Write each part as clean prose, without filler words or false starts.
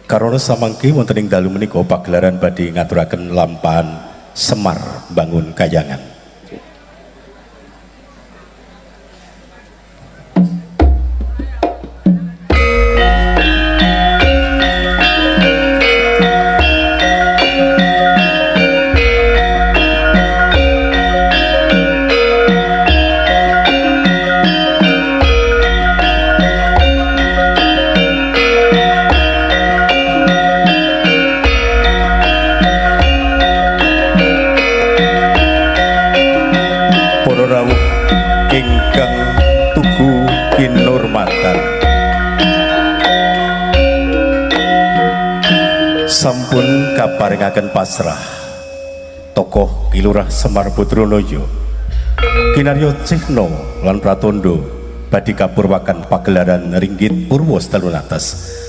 Karana samangke wonten ing dalu menika pagelaran badhe ngaturaken lampahan Semar Bangun Kayangan. Para rawuh ingkang tugu kinurmatan, sampun kaparingaken pasrah tokoh Ki Lurah Semar Putronoyo kinarya Cihno lan Pratandha badhe kapurwakan pagelaran ringgit purwa setelunatas.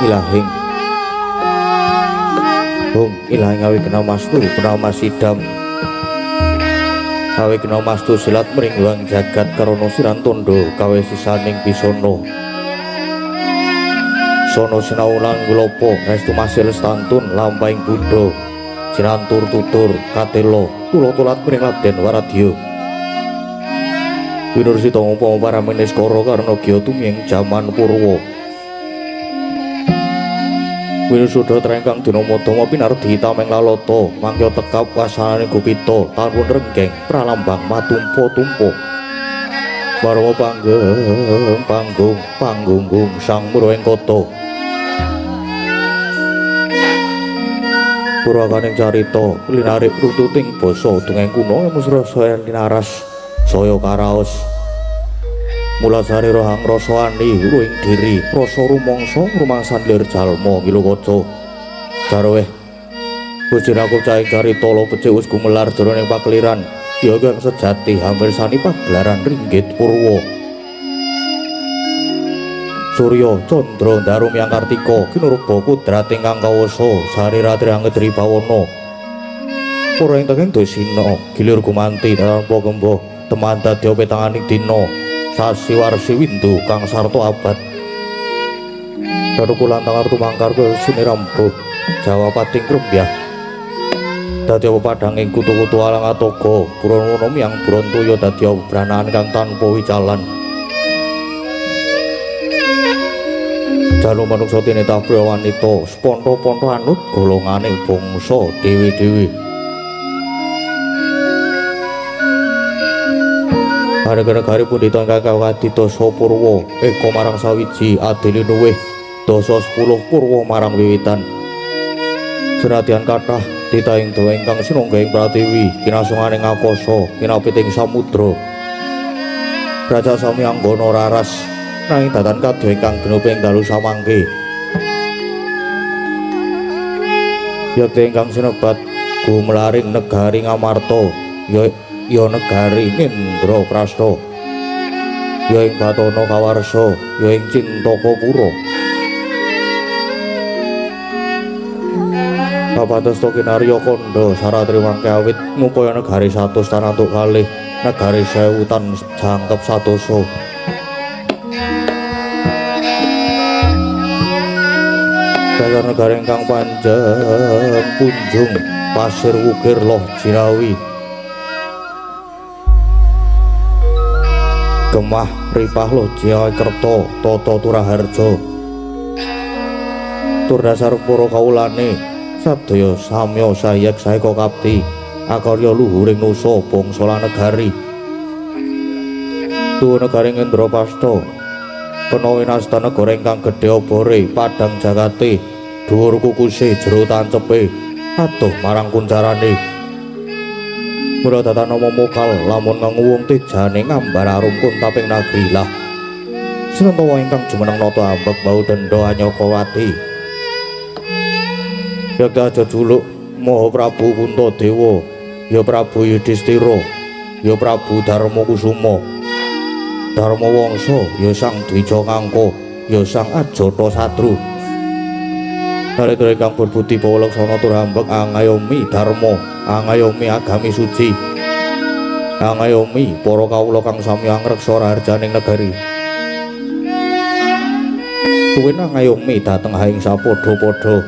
ilahing hung ilahing awi kena mastu kena sidam awi kena mastu silat mringwang jagat karana siran tondo kawe sisaning pisono sono sinau lan gulopo restu masil stantun lampahing buddha sinantur tutur katelo tulo-tulat mring Raden Waradya winursita upama para meniskara karna gya tumiyeng jaman purwa winusuda trengkang dina madama pinardi tameng lalata mangkya tekap wasanane gupita tanpun renggeng pralambang matumpa-tumpa marwa panggeng panggung panggunggung sang murweng kota purwakaning carita linarik runtuting basa dongeng kuno mesra saya linaras saya karaos mulasare rohang rasa ani ruing diri rasa rumangsa rumangsan lir jalma ngilukaca jarweh Gusti aku cahing carita lo becik wis gumelar jroning pakeliran ya kang sejati hampirsani pagelaran ringgit purwa Surya Candra Ndaru Myang Kartika kinurba kudrat ingkang kawasa sariratri angedri bawana pura ing tenging desina gilir gumanti tanpa gembo teman dadi petanganing dina sasi warsi windu kang sarta abad daruku lantang tumangkar sinirambuh jawapating krembyah dadi padhanging kutu-kutu alang atoga buron myang buron toya dadi branaan kang tanpa wicalan jalu manungsa tinitah priya wanita sponto-ponto anut golongane bangsa dewi-dewi Negara-negari pundhita ingkang kadidasa purwa eka marang sawiji adili luwih dasa 10 purwa marang wiwitan senadyan kathah titahing dewa ingkang sinungga ing pratiwi kinasungane ngakasa kinapiting samudra raja sami anggana raras nanging datan kadya ingkang genep ing dalu samangke yekti ingkang sinebat gumlaring negari Ngamarta ya ya negari Indraprasta ya ing Batana Kawarsa ya ing Cintakapura kapados kinarya kandha saratri mangke awit ngupaya negari 100 tan antuk kalih negari 1000 tan jangkep 100. Dasar negari ingkang panjang punjung pasir wukir loh jinawi gemah ripah loh jinawi kerta tata turaharja tur dasar para kawulane sadaya samya sayek saeka kapti akarya luhuring nusa bangsa lan negari tuwa negari Indraprasta kena winasta negara ingkang gedhe obore padhang jagate dhuwur kukuse jero tancepe adoh marang kuncarane mula tatana mokal lamun ngenguwung tejane ngambar arum kuntaping nagri lah sinenta ingkang jumeneng nata ambek bau denda Anyakawati yekti aja juluk Maha Prabu Puntadewa ya Prabu Yudhistira ya Prabu Darma Kusuma Darma Wangsa ya Sang Dwija Kangka ya Sang Ajata Satru nalika ingkang berbudi bawa laksana tur ambek angayomi dharma angayomi agami suci angayomi para kawula kang sami angreksa raharjaning negari tuwin angayomi dhateng haing sapadha-padha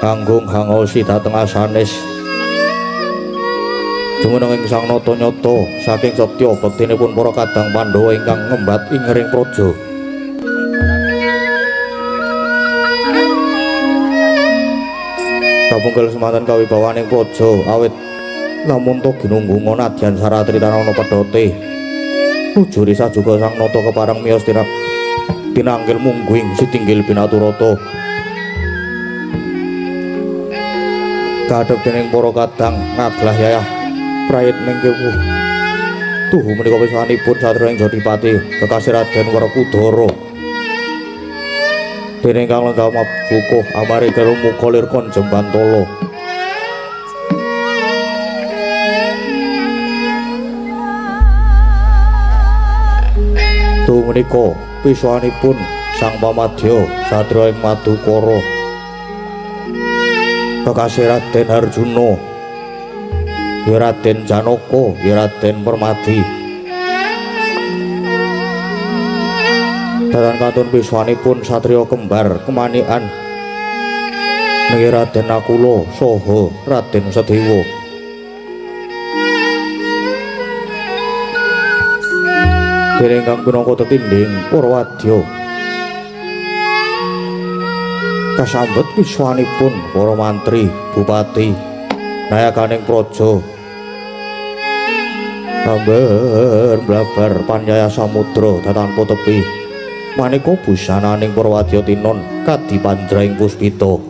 kanggung hangosi dhateng asanes jumeneng ing Sang Nata nyata saking setya bektinipun para kadang Pandhawa ingkang ngembat ing ring praja kapungkul semanten kawibawaning praja awit lamun ta ginunggung nadyan saratri tanana pedhote nujuri sajuga Sang Nata kepareng miyos tinanggil mungguing sitinggil binaturata kadhep dening para kadang ngaglah yayah prayit ning kewuh tuhu menika pisanipun satriya ing Jodipati kekasih Raden Werkudara dening kang lenggah mabukuh amare kerumuka lir konjem bantala tuhu menika pisanipun Sang Pamadya satriya ing Madukara, kekasih Raden Arjuna, ya Raden Janaka, ya Raden Permadi. Datan kantun piswanipun satriya kembar kemanikan niki Raden Nakula saha Raden Sadewa. Dene ingkang pinangka tetindhing para wadya kasambet piswanipun para mantri, bupati, nayakaning praja. Amber blabar panyaya samudra tatanpa tepi. Maneka busananing para wadya tinon kadi panjraing puspita.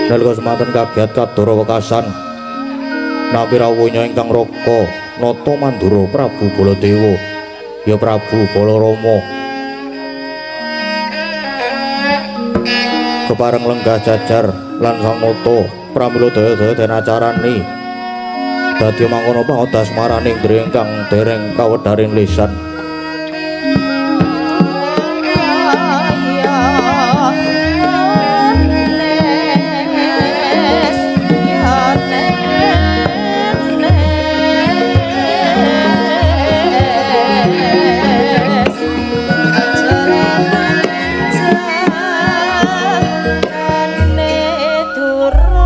Nalika semanten kagiat kadara wekasan nampi rawuhnya ingkang raka nata mandura Prabu Baladewa ya Prabu Balarama. Kepareng lenggah jajar lan sang nata pramila daya-daya den acarani dadi mangkono pangodas maraning indriya ingkang dereng kawedharing lisan. Durung.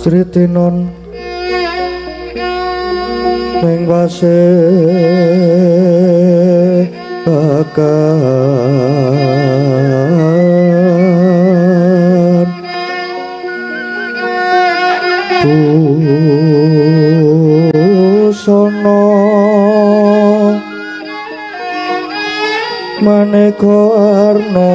Sritinon ning wase akan busana maneka warna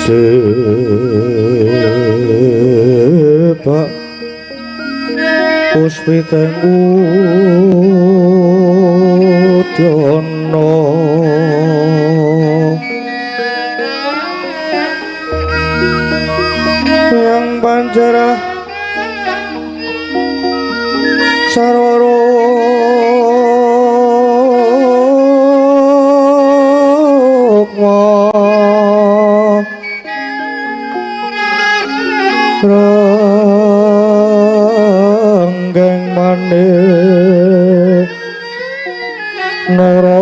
Sepak puspiteng udyana yang panjara sarwara ranggeng manik Narawata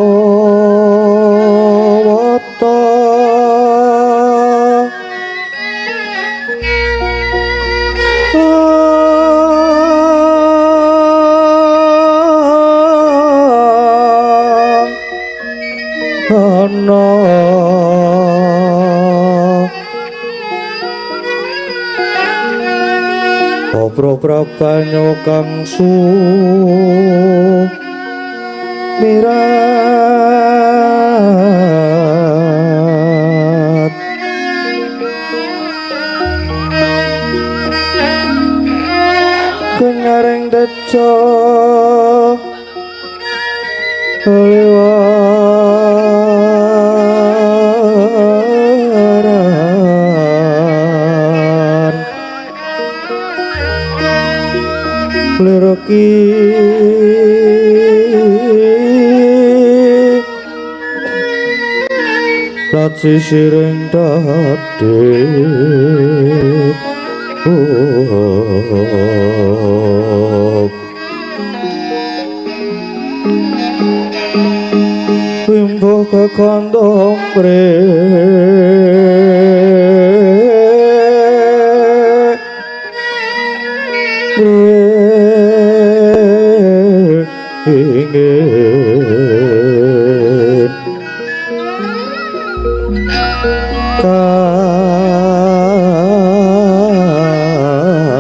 ana Obro prabanyo kang sumirat kenyaring tejo liwaran lirki laci siring dadi wimbo kekondong ingin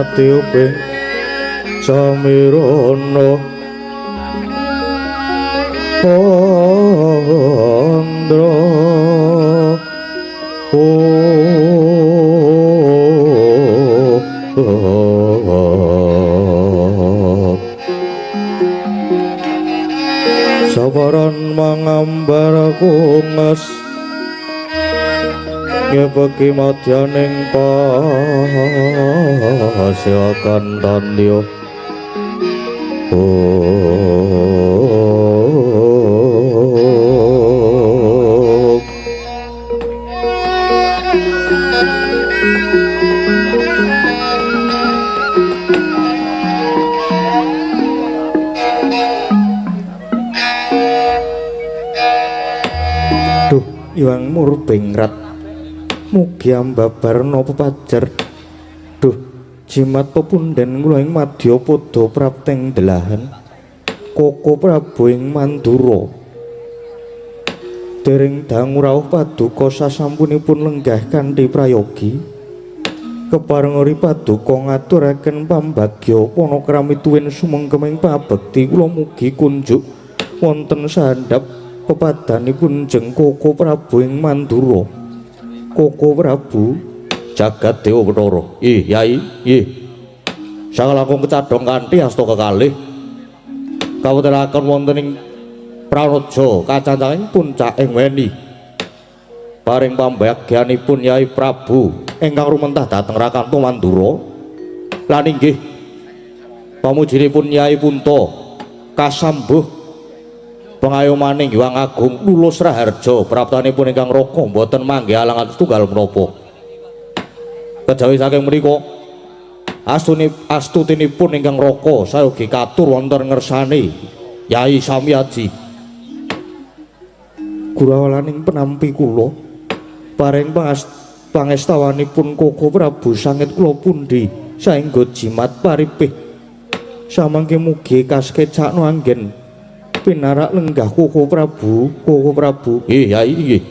katiuping samirana Andra Sabaran mangambar kunges ngepeki madyaning pasyakan tandya. Duh, Iwang Murbengrat mugi ambabarna pepajar. Duh, jimat pepunden kula ing madyapada prapteng delahan Koko Prabu ing Mandura. Dereng dangu rawuh paduka sasampunipun lenggah kanthi prayogi. Kepareng paduka ngaturaken pambagya panakrami tuwin sumengkeming pabekti kula mugi kunjuk wonten sandhap pepadanipun jeng Koko Prabu ing Mandura. Koko Prabu jagat Dewa Bathara. Ih, Yai, nggih. Sakalangkung kecadhong kanthi asta kekalih kawontenaken wonten ing Pranaja kacancanging puncak ing weni. Paring pambagyanipun Yai Prabu ingkang rumentah dhateng Rakanto Mandura lan inggih pamujinipun Yai Punta kasambuh Pengayomaning Hyang Agung Lulus Raharja praptanipun ingkang raka mboten manggih alangan setunggal menapa. Kejawi saking menika astutinipun ingkang raka sayogi katur wonten ngersane Yai Samyaji. Gurawalaning penampi kula paring pangestawanipun Koko Prabu sangit kula pundi saengga jimat paripih. Samangke mugi kaskecakno anggen pinarak lenggah Koko Prabu, Koko Prabu. Nggih, Yai nggih.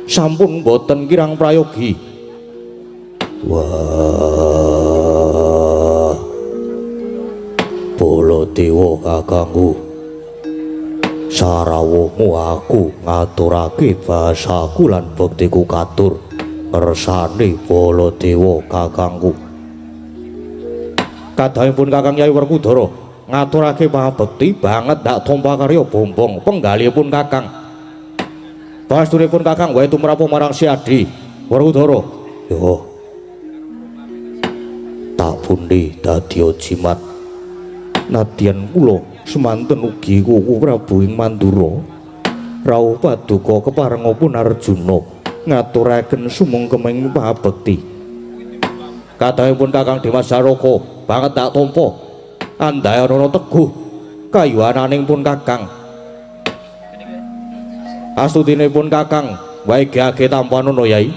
Sampun mboten kirang prayogi. Wah. Baladewa kakangku. Sarawuhmu aku ngaturake basaku lan bektiku katur ngersane Baladewa kakangku. Kadhangipun Kakang Yai Werkudara ngaturake pangabekti banget ndak tampa karya bombong penggalihipun Kakang. Pangestunipun Kakang wae tumrap marang Siadi Werkudara. Yo. Tak pundi dadi jimat. Nadyan kula semanten ugi Koko Prabu ing Mandura rawuh paduka keparengipun Arjuna ngaturaken sumengkeming pangabekti. Kadhangipun Kakang Dimas Jaraka banget tak tampa andhayanana teguh kayuwananing pun Kakang. Astutinipun Kakang wae gage tampanana Yai.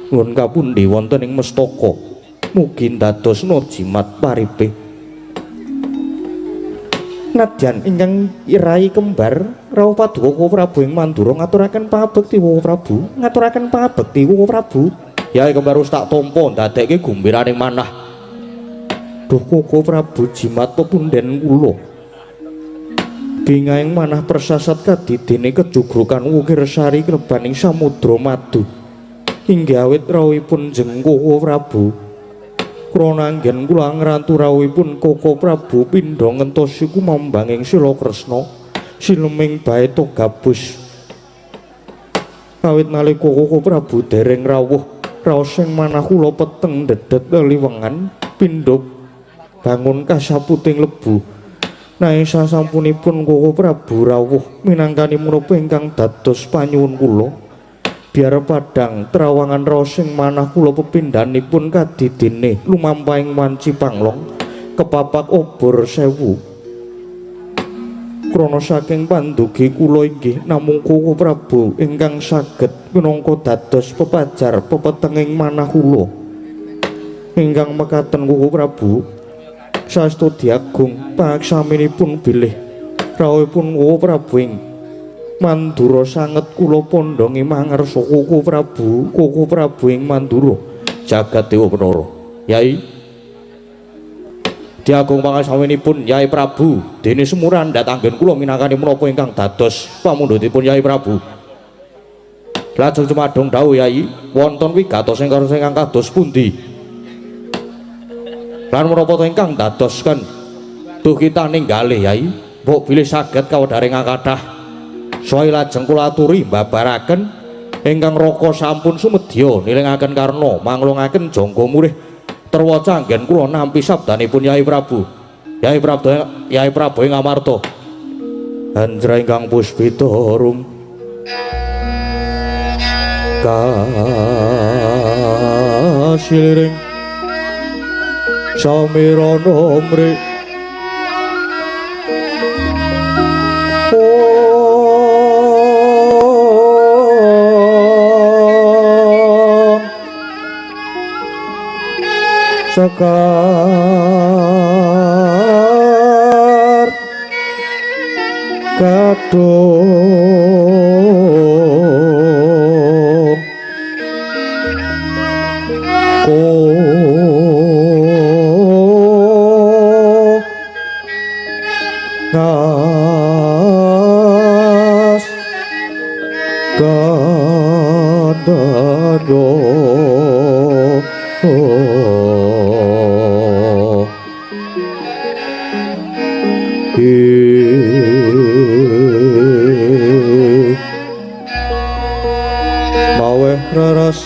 Nuwun kapundi wonten ing mestaka mugi ndadosna jimat paripih. Nadyan ingkang rai kembar rawuh paduka Koko Prabu ing Mandura ngaturaken pangabekti Koko Prabu, ngaturaken pangabekti Koko Prabu. Yai kembar wis tak tampa ndadekke gumbiraning manah. Duh Koko Prabu jimat pepunden kula. Bingahing manah persasat kadidene kejugrukan wukir sari klebaning samudra madu. Inggih awit rawuhipun jeng Koko Prabu. Krana anggen kula ngrantu rawuhipun Koko Prabu pindha ngentosi kumambanging Sila Kresna sileming baeta gabus. Kawit nalika Koko Prabu dereng rawuh raos ing manah kula peteng dedet liwengan pindha bangun kasaputing lebu. Nanging sasampunipun Koko Prabu rawuh minangkani menapa ingkang dados panyuwun kula. Biar padang trawangan raos ing manah kula pepindhanipun kadidene lumampahing wanci panglong kepapak obor sewu. Krana saking pandugi kula inggih namung Koko Prabu ingkang saged minangka dados pepajar pepetenging manah kula. Ingkang mekaten Koko Prabu saestu diagung pangaksaminipun bilih rawuhipun Koko Prabu ing Mandura sanget kula pondhongi mangarsa Koko Prabu, Koko Prabu ing Mandura jagat dewa Bathara. Yai diagung pangasaminipun Yai Prabu dene semuran datanggen kula minangkani menapa ingkang dados pamundhutipun Yai Prabu. Lajeng cumadung dawuh Yai wonten wigatos ingkang kados pundi? Lan menapa to ingkang dadosken duh kita ninggalih Yai, mbok bilih saged kawedharing kathah. Soe lajeng kula aturi mbabaraken ingkang raka sampun sumedya nilingaken karna manglungaken jangga murih terwaca anggen kula nampi sabdanipun Yai Prabu. Yai Prabu, Yai Prabu ing Amarta. Anjra ingkang puspita rum kasiring samirana mri sekar kadung ko nas kandhanyo. Maweh raras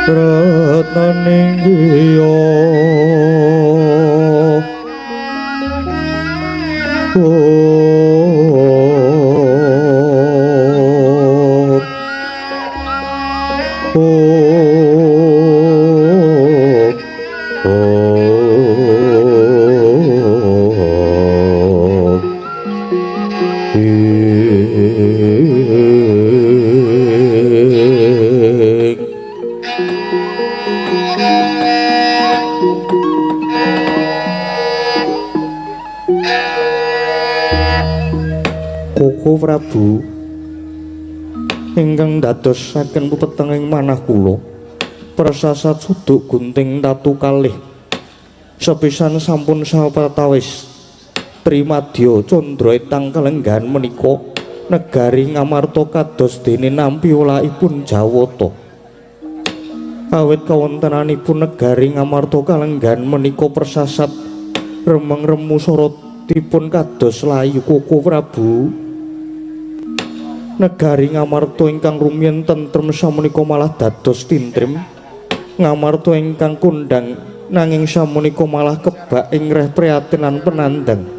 retnaning griya. Om Om Om Ing. Koko Prabu ingkang dadosaken pepetenging manah kula prasasat suduk gunting tatu kalih sepisan sampun sawetawis Trimadya candra etang kalenggahan menika negari Ngamarta kados dene nampi wolakipun Jawata. Awit kawontenanipun negari Ngamarta kalenggahan menika persasat remeng remu sorotipun kados layu. Koko Prabu, negari Ngamarta ingkang rumiyin tentrem samenika malah dados tintrim. Ngamarta ingkang kondhang nanging samenika malah kebak ing reh prihatin lan penandang.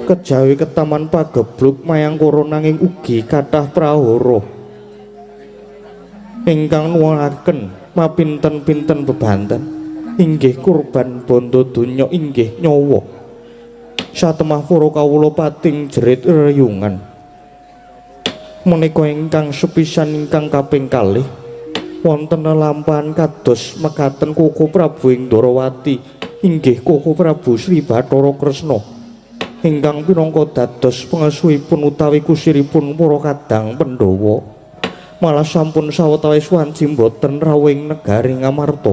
Kejawi ketaman pagebluk mayangkara nanging ugi kathah prahara ingkang nuwuhaken mapinten-pinten bebanten inggih kurban bondo donya inggih nyawa. Satemah para kawula pating jerit reyungan. Menika ingkang sepisan ingkang kaping kalih wonten lelampahan kados mekaten Koko Prabu ing Ndorowati inggih Koko Prabu Sri Bathara Kresna ingkang pinangka dados pengesuhipun utawi kusiripun para kadang Pandhawa malah sampun sawetawis wanci boten rawuh ing negari Ngamarta.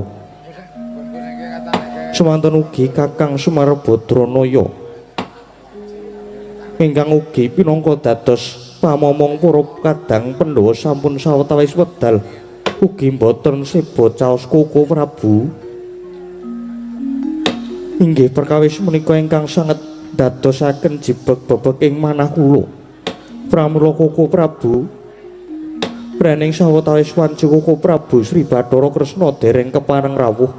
Semanten ugi Kakang Semar Badranaya ingkang ugi pinangka dados pamomong para kadang Pandhawa sampun sawetawis wedal ugi boten seba caos. Koko Prabu, inggih perkawis menika ingkang sanget dadosaken jibeg bebek ing manah kula. Pramila Koko Prabu, rening sawetawis wanci Koko Prabu Sri Bathara Kresna dereng kepareng rawuh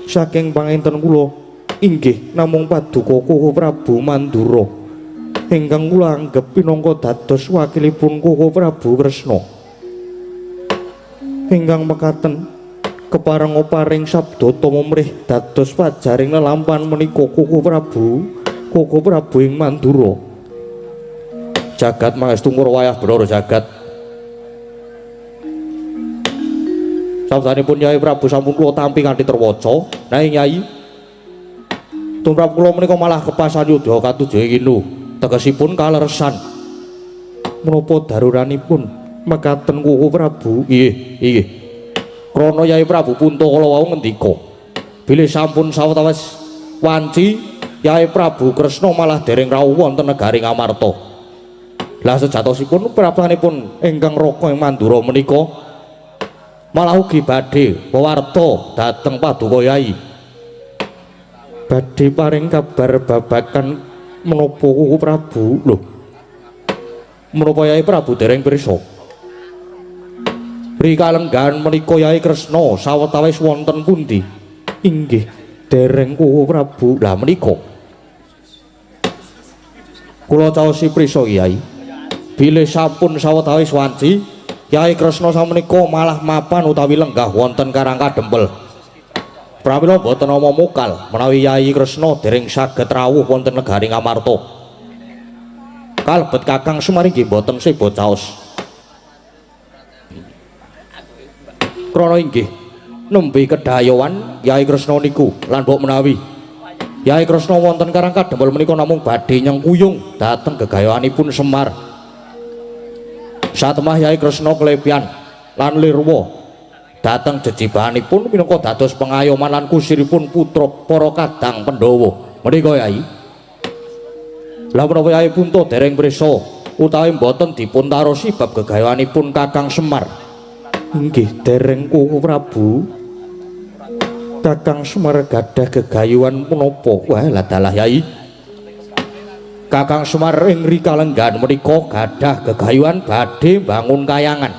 saking panginten kula inggih namung paduka Koko Prabu Mandura ingkang kula anggep pinangka dados wakilipun Koko Prabu Kresna ingkang mekaten kepareng paring sabda tumrih dados pajaring lelampahan menika Koko Prabu, Koko Prabu ing Mandura. Jagat mangestu wayah bener jagat. Sabdanipun Yai Prabu sampun kula tampi kanthi terwaca. Nanging Yai, tumrap kula menika malah kepasan yudha katujuh kinu. Tegesipun kaleresan. Menapa daruranipun mekaten Koko Prabu? Nggih, nggih. Krana Yai Prabu Punta kala wau ngendika, bilih sampun sawetawis wanci Yai Prabu Kresna malah dereng rawuh wonten negari Ngamarta. Lah sejatosipun prapanipun ingkang raka ing Mandura menika malah ugi badhe wewarta dhateng paduka Yai. Badhe paring kabar babagan menapa Koko Prabu? Lho, menapa Yai Prabu dereng pirsa? Rikalenggahan menika Yai Kresna sawetawis wonten pundi? Inggih dereng Koko Prabu. Lah menika kula caosi prisa Kyai, bilih sampun sawetawis wanci Yai Kresna samenika malah mapan utawi lenggah wonten Karang Kadempel. Pramila boten nama mukal menawi Yai Kresna dereng saged rawuh wonten negari Ngamarta. Kalebet Kakang Semar inggih boten seba caos. Krana inggih nembe kedayowan Yai Kresna niku lan mbok menawi Yai Kresna wonten Karang Kadempel menika namung badhe nyengkuyung dhateng gegayoanipun Semar. Satemah Yai Kresna klepian lan lirwa dhateng jejibahanipun minangka dados pengayoman lan kusiripun putra para kadang Pandhawa. Menika Yai. Lah menapa Yai Punta dereng prisa utawi mboten dipun tarosi bab gegayoanipun Kakang Semar? Inggih dereng Koko Prabu. Kakang Semar gadah gegayuhan punapa? Wah, ladalah Yai. Kakang Semar ing rikalenggahan menika gadah gegayuhan badhe bangun kayangan.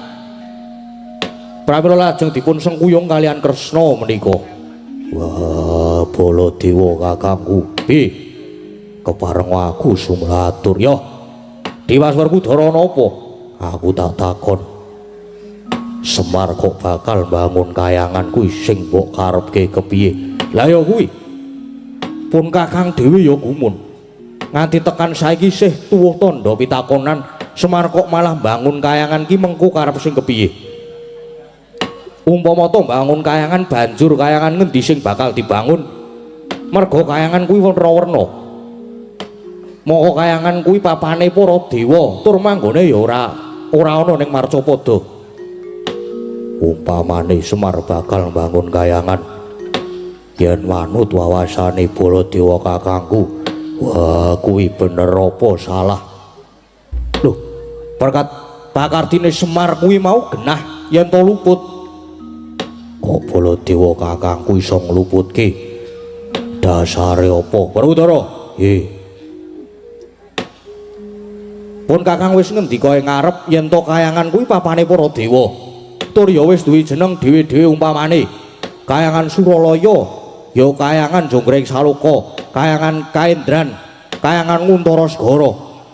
Pramila lajeng dipun sengkuyung kalian Kresna menika. Wah, Baladewa kakangku. Bi. Kepareng aku sumlatur. Yo. Dimas Werkudara napa? Aku tak takon. Semar kok bakal bangun kayangan kuwi sing mbok karepke kepiye? Lah ya kuwi. Pun Kakang dhewe ya gumun. Nganti tekan saiki sih tuwuh tandha pitakonan, Semar kok malah bangun kayangan ki mengko karep sing kepiye? Umpama to bangun kayangan banjur kayangan ngendi sing bakal dibangun? Merga kayangan kuwi werna-werna. Moko kayangan kuwi papane para dewa, tur manggone ya ora ana ning Marcapada. Umpamane Semar bakal bangun kayangan, yen manut wawasane Baladewa kakangku, wah kuwi bener apa salah? Loh, berkat pakardine Semar kuwi mau genah yen to luput. Kok Baladewa kakangku iso ngluputke? Dasare apa? Werkudara, nggih. Pun Kakang wis ngendika ing ngarep yen to kayangan kuwi papane para dewa. Tur ya wis duwe jeneng dhewe-dhewe umpamane Kayangan Suralaya, ya Kayangan Jonggring Saloka, Kayangan Kaendran, Kayangan Nguntara Segara,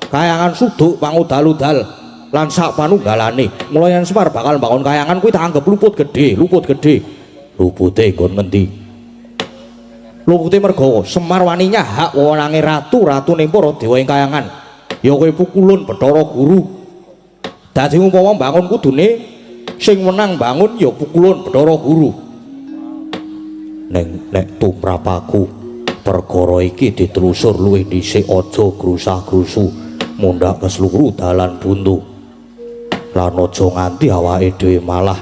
Kayangan Suduk Pangudal-udal lan sak panunggalane. Mula yen Semar bakal mbangun kayangan kuwi tak anggep luput gedhe, luput gedhe. Lupute nggon ngendi? Lupute merga Semar wani nyahak wewenange ratu, ratune para dewa ing kayangan. Ya kowe pukulun Bathara Guru. Dadi umpama mbangun kudune sing wenang bangun ya pukulun Bathara Guru. Ning nek tumrap aku perkara iki ditelusur luwih dhisik, aja grusah-grusu mundhak kesluru dalan buntu. Lan aja nganti awake dhewe malah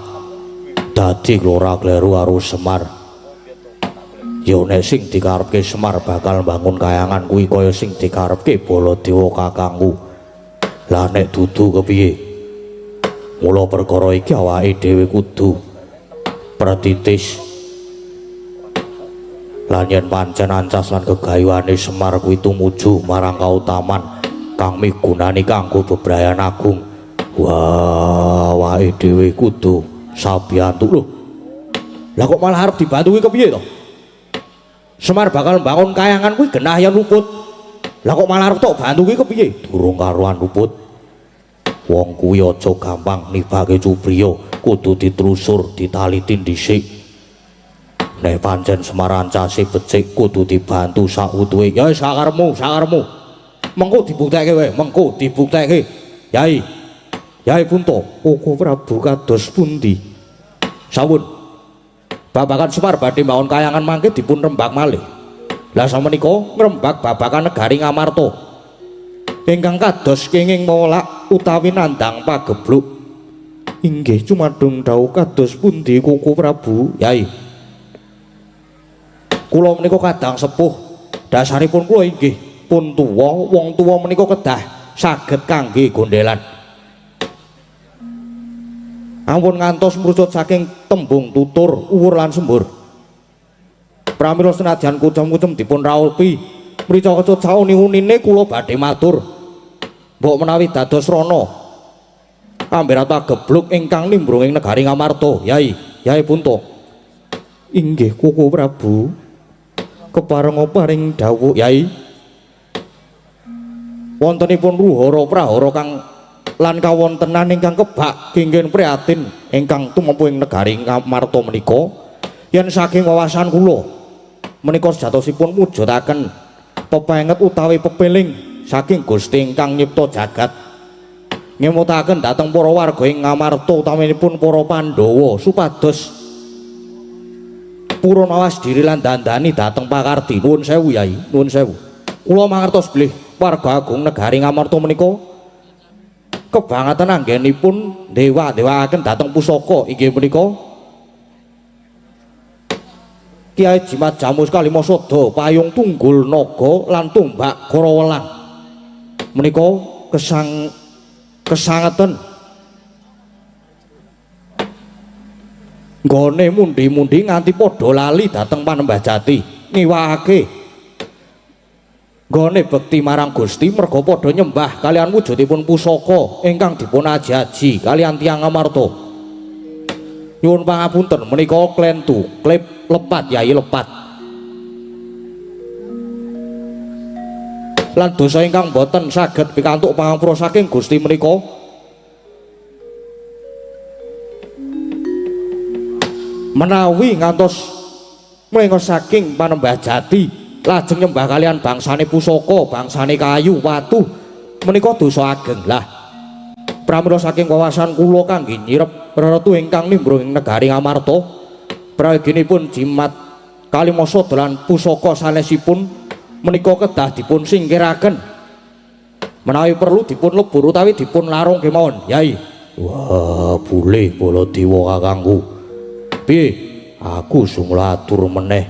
dadi klora-kleru karo Semar. Ya nek sing dikarepke Semar bakal mbangun kayangan kuwi kaya sing dikarepke Baladewa kakangku. Lah nek dudu kepiye? Mula perkara iki awake dhewe kudu pretitis. Lan yen pancen ancas lan gegayuhane Semar kuwi tumuju marang kautaman kang migunani kanggo bebrayan agung. Wah, awake dhewe kudu sabiyantu lho. Lah kok malah arep dibantu kuwi kepiye to? Semar bakal mbangun kayangan kuwi genah yen luput. Lah kok malah arep tok bantu kuwi kepiye? Durung karuan luput. Wong kuwi aja gampang nibake cupriya, kudu ditelusur, ditaliti dhisik. Nek pancen Semar ancase becik kudu dibantu sautuhe. Ya wis sakarepmu, sakarepmu. Mengko dibuktekke wae, mengko dibuktekke. Yai. Yai Punta, Koko Prabu kados pundi? Sawun. Babagan Semar badhe mbangun kayangan mangke dipun rembag malih. Lah samenika ngrembag babagan negari Ngamarta. Ingkang kados kenging molak utawi nandhang pagebluk. Inggih cumadung dawuh kados pundi Koko Prabu? Yai. Kula menika kadang sepuh. Dasaripun kula inggih pun tuwa, wong tuwa menika kedah saged kangge gondelan. Ampun ngantos mrucut saking tembung tutur, uwur lan sembur. Pramila senajan kucem-kucem dipun raupi, mrica kecut sauni-unine kula badhe matur. Mbok menawi dados rana kamberat gebluk ingkang nimbrung ing negari Ngamarta, Yai, Yai Punta. Inggih Koko Prabu. Keparenga paring dawuh, Yai. Wontenipun ruhara prahara kang lan kawontenan ingkang kebak kenging prihatin ingkang tumempu ing negari Ngamarta menika, yen saking wawasan kula menika sejatosipun mujudaken pepenget utawi pepeling saking Gusti ingkang nyipta jagat, ngemutaken dhateng para warga ing Ngamarta utaminipun para Pandhawa supados purun mawas diri lan dandani dhateng pakardi. Nuwun sewu Yai, nuwun sewu. Kula mangertos bilih warga agung negari Ngamarta menika kebangetan anggenipun dewa-dewaaken dhateng pusaka inggih menika Kiai Jimat Jamus Kalimasada, payung tunggul naga lan tombak Karawelang. Menika kesangeten nggone mundi-mundi nganti padha lali dhateng Panembah Jati, ngiwahake nggone bekti marang Gusti merga padha nyembah kalian wujudipun pusaka ingkang dipun aji-aji kalian tiyang Ngamarta. Nyuwun pangapunten menika klentu, klip lepat Yai lepat. Lan dosa ingkang boten saged pikantuk pangapura saking Gusti menika. Menawi ngantos mlengos saking panembah jati lajeng nyembah kalian bangsane pusaka, bangsane kayu, watu menika dosa ageng. Lah pramila saking wawasan kula kangge nyirep reretu ingkang nimbrung ing negari Ngamarta, prayoginipun jimat kalimasada lan pusaka sanesipun menika kedah dipun singkiraken. Menawi perlu dipun lebur utawi dipun larung kemawon, Yai. Wah, boleh Baladewa kakangku. Piye? Aku sumula atur meneh.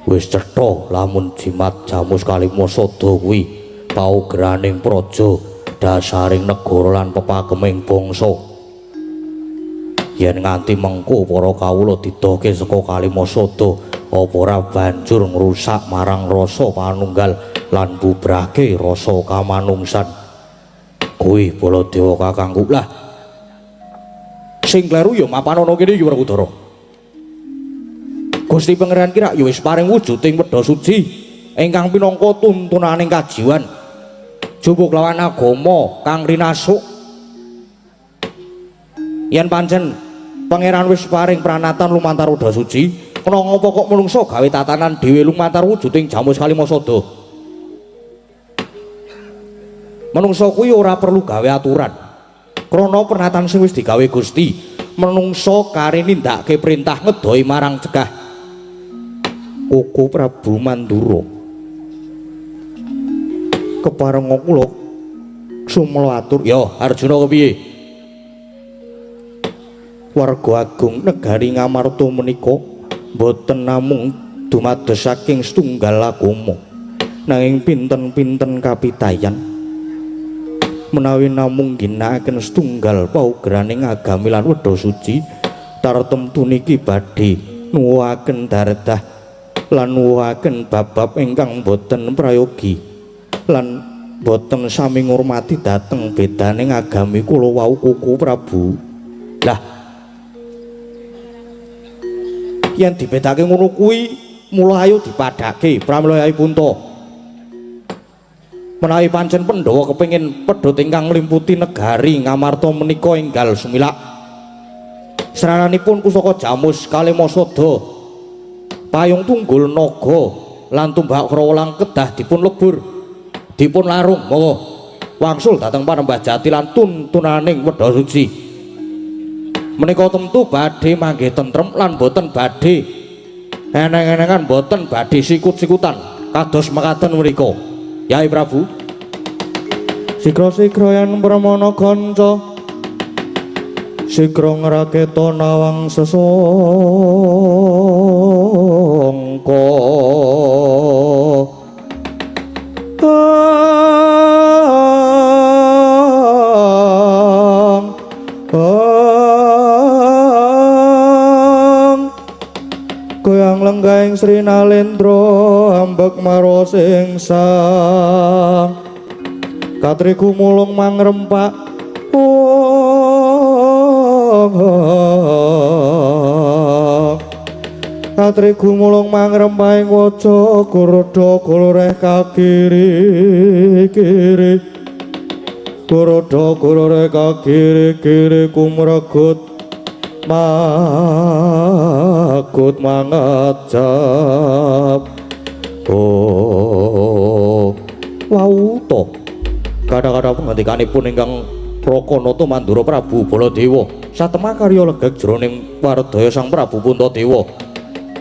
Wis cetha lamun jimat Jamus Kalimasada kuwi paugeraning praja, dasaring negara lan pepakeming bangsa. Yen nganti mengko para kawula didohke saka Kalimasada, apa ora banjur ngrusak marang rasa panunggal lan bubrake rasa kamanungsan. Kuwi Baladewa kakangku. Lah sing kleru ya mapan ana kene iki Werkudara. Gusti Pangeran kira ya wis paring wujuding wedha suci ingkang pinangka tuntunaning kajiwan jupuk lawan agama kang rinasuk. Yen pancen Pangeran wis paring pranatan lumantar wedha suci, kena ngapa kok menungso gawe tatanan dhewe lumantar wujuding Jamus Kalimasada? Menungso kuwi ora perlu gawe aturan. Krana pernatan sing wis digawe Gusti, menungso kari nindakake perintah ngedohi marang cegah. Koko Prabu Mandura, keparenga kula sumela atur. Ya Arjuna kepiye? Warga agung negari Ngamarta menika boten namung dumados saking setunggal agama, nanging pinten-pinten kapitayan. Menawi namung ginakaken setunggal paugeraning agami lan wedha suci, tartemtu niki badhe nuwuhaken dardah lan nuwuhaken bab-bab ingkang boten prayogi lan boten sami ngurmati dhateng bedaning agami kula wau Koko Prabu. Lah yen dibedake ngono kuwi mula ayo dipadhake pramila Yai Punta. Menawi pancen Pandhawa kepengin pedhot ingkang nglimputi negari Ngamarta menika enggal sumilak, srananipun pusaka Jamus Kalimasada, payung tunggul naga lan tumbak krawalang kedah dipun lebur, dipun larung. Monggo wangsul dhateng panembah jati lan tuntunaning wedha suci. Menika tentu badhe manggih tentrem lan boten badhe eneng-enengan, boten badhe sikut-sikutan kados mekaten mriku. Yai Prabu, sigra-sigra yen pramana kanca, sigra ngraketa nawang sesangka. Goyang lenggahing Sri Nalendra ambek maros ing sang katriku mulung mangrempak. Katriku mulung mangrempak ing waja goroda goloreh kakiri kiri, goroda goloreh kakiri kiri kumregut magut mangajab. Oh wau to kadang-kadang pengantikanipun ingkang Raka Nata Mandura Prabu Baladewa satemah karya legeg jroning wardaya Sang Prabu Puntadewa.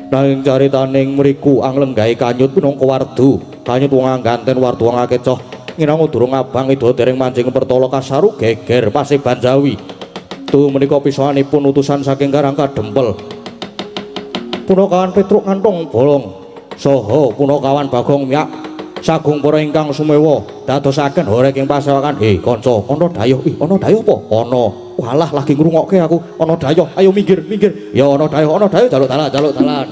Nanging caritaning mriku anglenggahe kanyut pinangka wardu, kanyut wong angganten wardu wong akecoh nginango durung abang ida dereng manjing pertala kasaru geger Paseban Jawi. Tu menika pisanipun utusan saking Karang Kadempel. Punakawan Petruk Kantong Bolong saha punakawan Bagong Miyak sagung para ingkang sumewa dadosaken horeg ing pasewakan. He kanca, ana dayuh. Ih, ana dayuh apa? Ana. Walah lagi ngrungokke aku. Ana dayuh. Ayo minggir, minggir. Ya ana dayuh, ana dayuh, jaluk dalan, jaluk dalan.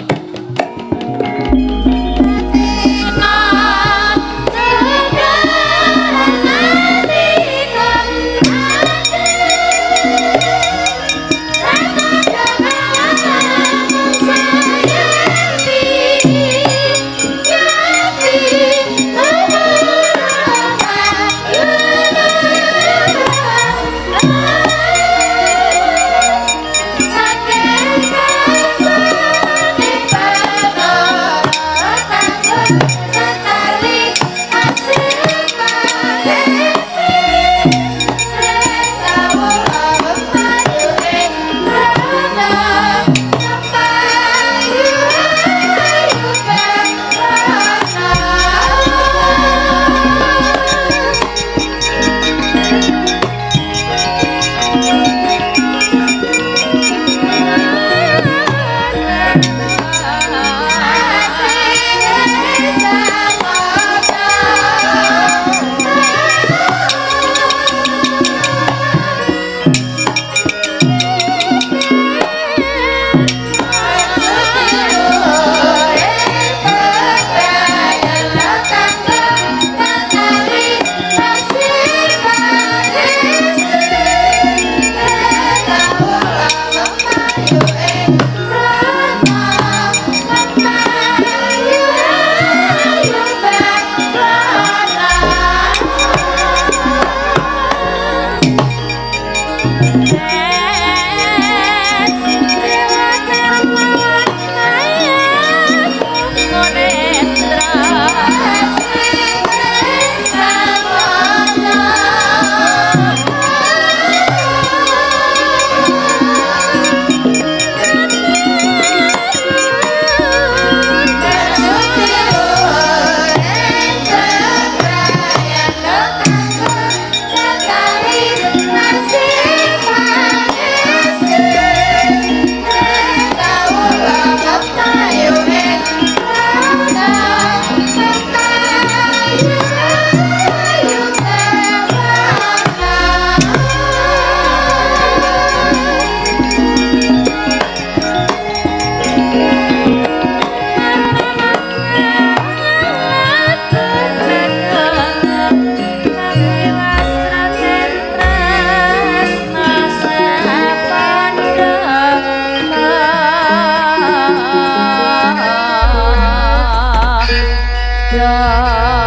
Padang.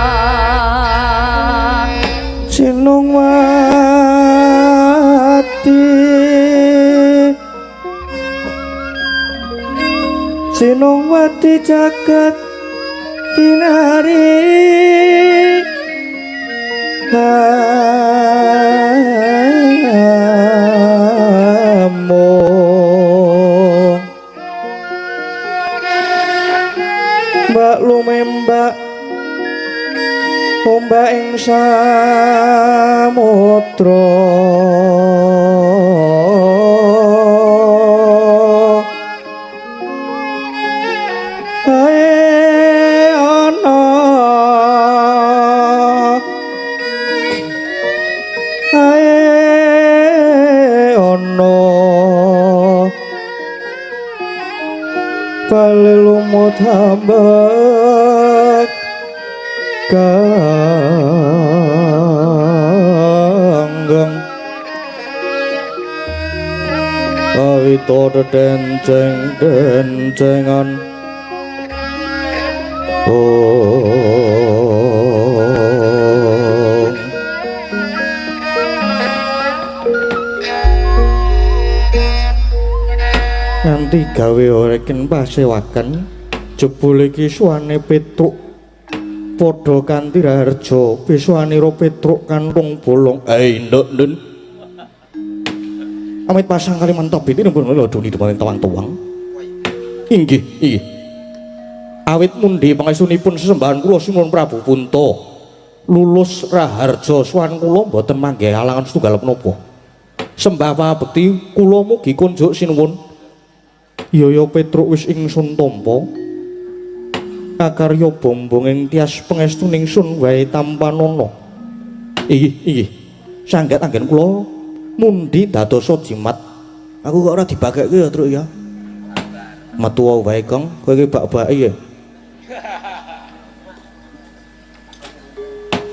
Sinungwati, Sinungwati jagat kinari amung. Mbak lumembak ombak ing samudra, ae ana, ae ana bali lumut ambek kanggeng awito dedenceng dencengan. Oh, nganti gawe reken pasewaken jebul iki suwane Petruk padha kanthi raharja pisuwanira Petruk kantung bolong. Nduk ndun amit pasang kalimantan biti nempun lho doni dumaring tawang-tawang. Inggih, inggih. Awit mundi pangestunipun sesembahan kula Sinuwun Prabu Punta lulus raharja suwan kula mboten manggih halangan setunggal menapa. Sembah pabekti kula mugi kunjuk sinuwun. Yaya Petruk wis ingsun tampa kakarya bombong ing tias pangestuning sun wae tampanana. Inggih, inggih. Sanggat anggen kula mundi dadosa jimat. Aku kok ora dibagekke ya, Truk ya. Metu wae, Kang. Kowe iki bak-bake ya.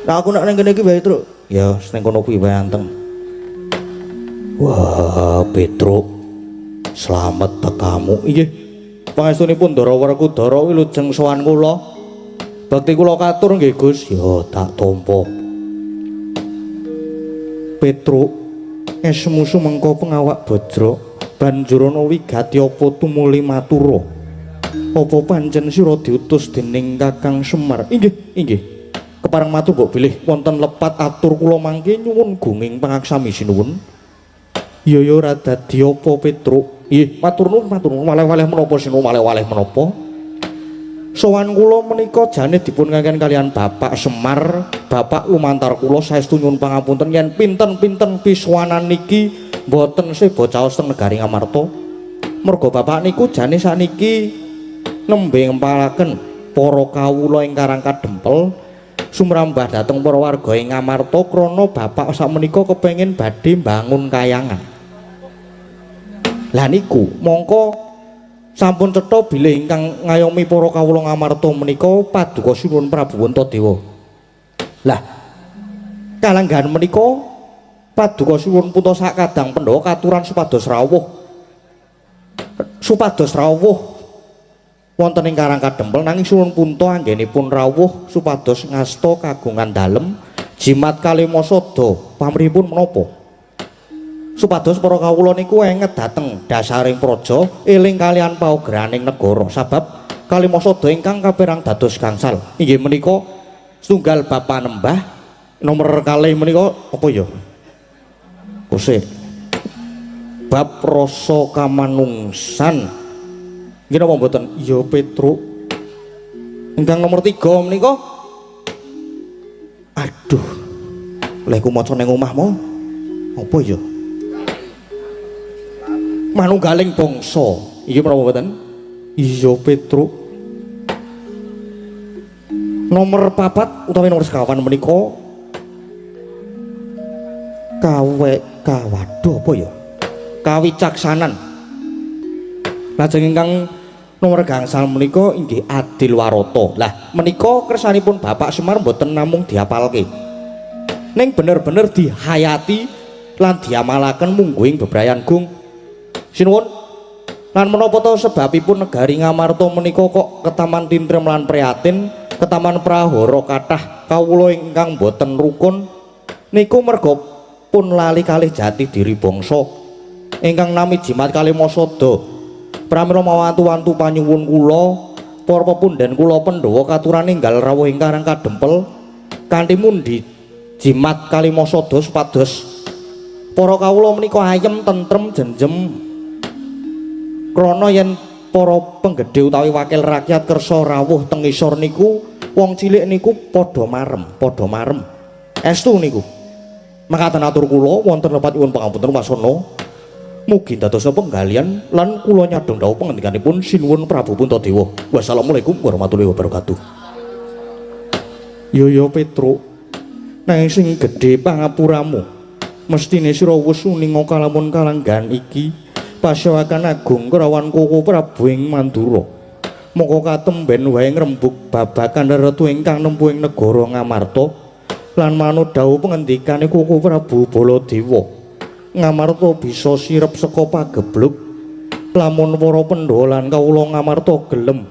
Lah aku nek ning kene iki wae, Truk. Ya, ning kono kuwi wae anteng. Wah, Petruk. Slamet tekamu. Inggih. Pangestunipun Ndara Werkudara wilujeng sowan kula. Bekti kula katur nggih, Gus. Ya, tak tampa. Petruk esmu sumengko pengawak bajra banjur ana wigati apa tumuli matura. Apa pancen sira diutus dening Kakang Semar? Inggih, inggih. Kepareng matur mbok bilih wonten lepat atur kula mangke nyuwun gunging pangaksami sinuwun. Ya ya ora dadi apa Petruk. Nggih, matur nuwun, matur nuwun. Waleh-waleh menapa sinuwun, waleh-waleh menapa? Sowan kula menika jane dipun kengken kalian Bapak Semar, Bapak lumantar kula saestu nyuwun pangapunten yen pinten-pinten pisuwanan niki mboten seba caos teng negari Ngamarta. Merga bapak niku jane sakniki nembe ngempalaken para kawula ing Karang Kadempel sumrambah dhateng para warga ing Ngamarta krana bapak sakmenika kepengin badhe mbangun kayangan. Lah niku mongko sampun cetha bilih ingkang ngayomi para kawula Ngamarta menika paduka Sinuwun Prabu Puntadewa. Lah kalanggahan menika paduka Sinuwun Punta sakadang Pandhawa katuran supados rawuh. Supados rawuh wonten ing Karang Kadempel nanging Sinuwun Punta anggenipun rawuh supados ngasta kagungan dalem jimat kalimasada pamrihipun menapa? Supados para kawula niku enget dhateng dasaring praja eling kalian paograning negara sabab kalimasada ingkang kaperang dados gangsal. Inggih menika setunggal bab panembah nomor kalih menika apa ya? Kose bab rasa kamanungsan. Nggih napa mboten? Ya Petruk. Ingkang nomor 3 menika aduh. Lha iku maca ning omah mo. Apa ya? Manunggaling bangsa. Iki menapa mboten? Iya Petruk. Nomor 4 utawi nomor sekawan menika kawe kawaduh apa ya? Kawicaksanan. Lajeng ingkang nomor gangsal menika inggih adil warata. Lah menika kersanipun Bapak Semar mboten namung diapalke. Ning bener-bener dihayati lan diamalaken mungguing bebrayan gung. Sinuwun. Lan menapa ta sebabipun negari Ngamarta menika kok ketaman tintrem lan prihatin Ketaman prahara kathah kawula ingkang boten rukun niku merga pun lali kalih jati diri bangsa ingkang nami jimat kalimasada. Pramila mawantu-wantu panyuwun kula para pepundhen kula Pandhawa katuran ninggal rawuh ing Karang Kadempel kanthi mundi jimat kalimasada supados para kawula menika ayem tentrem jenjem, krana yen para penggedhe utawi wakil rakyat kersa rawuh teng ngisor niku wong cilik niku padha marem, padha marem. Estu niku. Makaten atur kula, wonten lepat nyuwun pangapunten wasana. Mugi dadosa penggalian lan kula nyadong dawuh pangandikanipun sinuwun Prabu Puntadewa. Wassalamualaikum warahmatullahi wabarakatuh. Yo yo Petruk, nanging sing gedhe pangapuramu. Mestine sira wis uninga kalamun kalanggahan iki pasewakan agung kerawan Koko Prabu ing Mandura. Moko katemben wae ngrembug babagan ratu ingkang nempuh ing negara Ngamarta lan manut dawuh pengendikane Koko Prabu Baladewa. Ngamarta bisa sirep saka pagebluk lamun para Pandhawa lan kawula Ngamarta gelem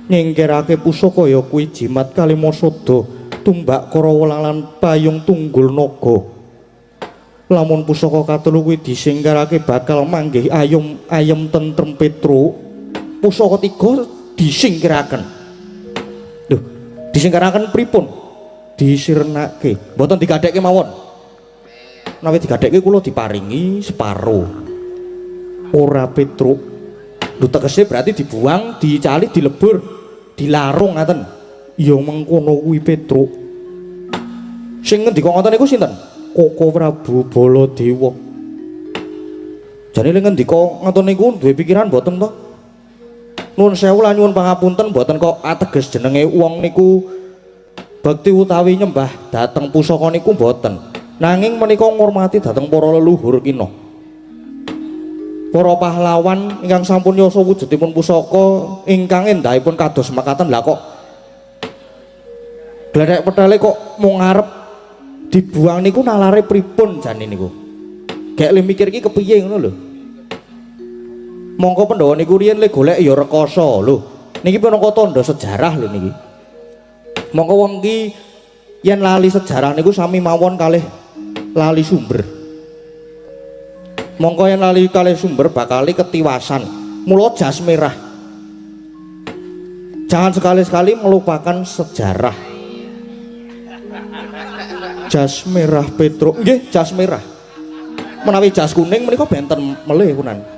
nyingkirake pusaka ya kuwi jimat kalimasada, tumbak Karawa lan payung tunggul naga. Lamun pusaka katelu kuwi disingkirake bakal manggih ayum ayem tentrem Petruk. Pusaka tiga disingkiraken. Lho, disingkiraken pripun? Disirnake, mboten digadhekke mawon. Menawi digadhekke kula diparingi separo. Ora Petruk. Lho tegese berarti dibuang, dicali, dilebur, dilarung ngaten. Ya mengkono kuwi Petruk. Sing ngendika ngoten niku sinten? Koko Prabu Baladewa. Jane le ngendika ngoten niku duwe pikiran mboten to? Nuwun sewu lan nyuwun pangapunten, mboten kok ateges jenenge wong niku bekti utawi nyembah dhateng pusaka niku mboten. Nanging menika ngurmati dhateng para leluhur kina. Para pahlawan ingkang sampun yasa wujudipun pusaka ingkang endahipun kados mekaten, lah kok gledhek petele kok mung arep dibuang niku nalare pripun jane niku? Gek le mikir iki kepiye ngono lho. Mongko Pandhawa niku riyen le golek ya rekoso lho. Niki pinangka tandha sejarah lho niki. Mongko wong ki yen lali sejarah niku sami mawon kalih lali sumber. Mongko yen lali kalih sumber bakal ketiwasan. Mula jas merah. Jangan sekali-sekali melupakan sejarah. Jas merah Petruk, nggih jas merah. Menawi jas kuning menika benten melih kunan.